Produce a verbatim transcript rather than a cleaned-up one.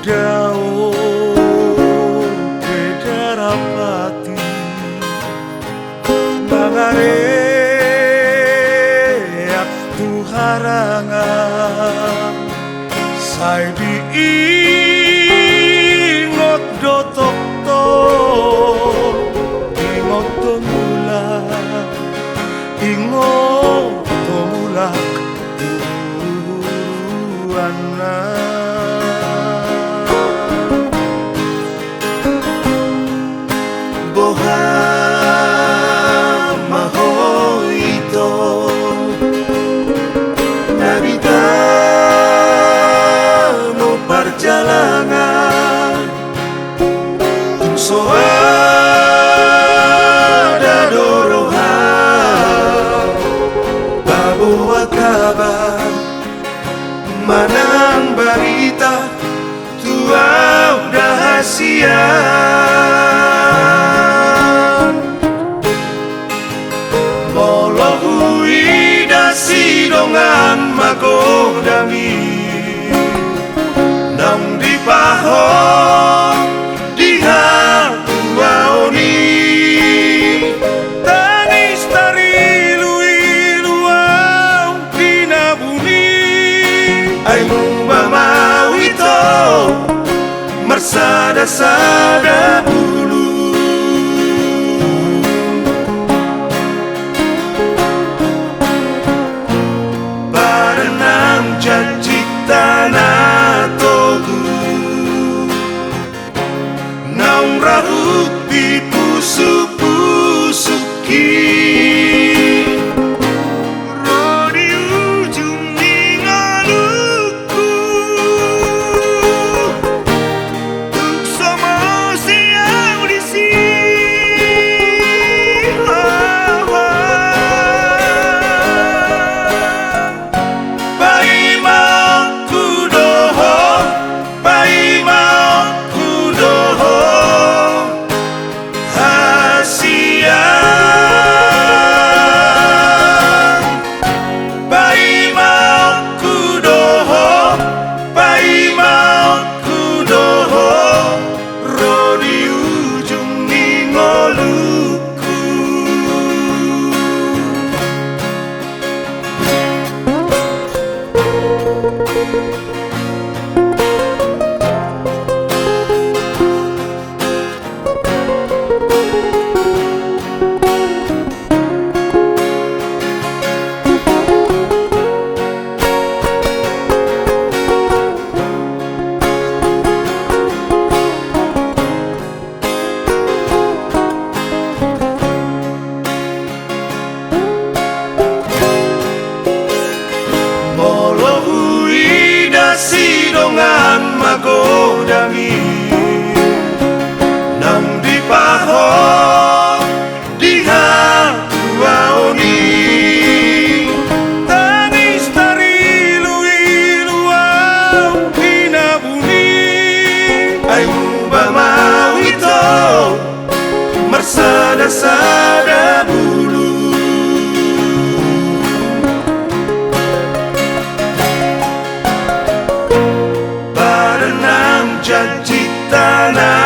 Dao pe darapati mangareak tu harangan, sai diingot do tongtong, ingot do mulak, ingot do mulak tu huruanna. Boha ma ho ito na bintano parjalangan, tung so ada do roha paboa kabar manang barita tu ahu da hasian. Molo huida sidongan magodang i, naung dipahot di hatuaon i, tangis tariluilu ahu tinabun i. Ai muba ma ito marsadasada bulung, padan nang janjita na togu naung rap di pusukpusukki. Ro di ujung ni ngolungku, tung so mose ahu disi. Paimaonku do ho, paimaonku do ho hasian. Paimaonku do ho, paimaonku do ho, ro di ujung ni ngolungku. Molo huida sidongan magodang i, naung dipahot di hatuaon i, tangis tariluilu ahu tinabun i. Ai muba ma ito marsadasada bulung, padan nang janjita na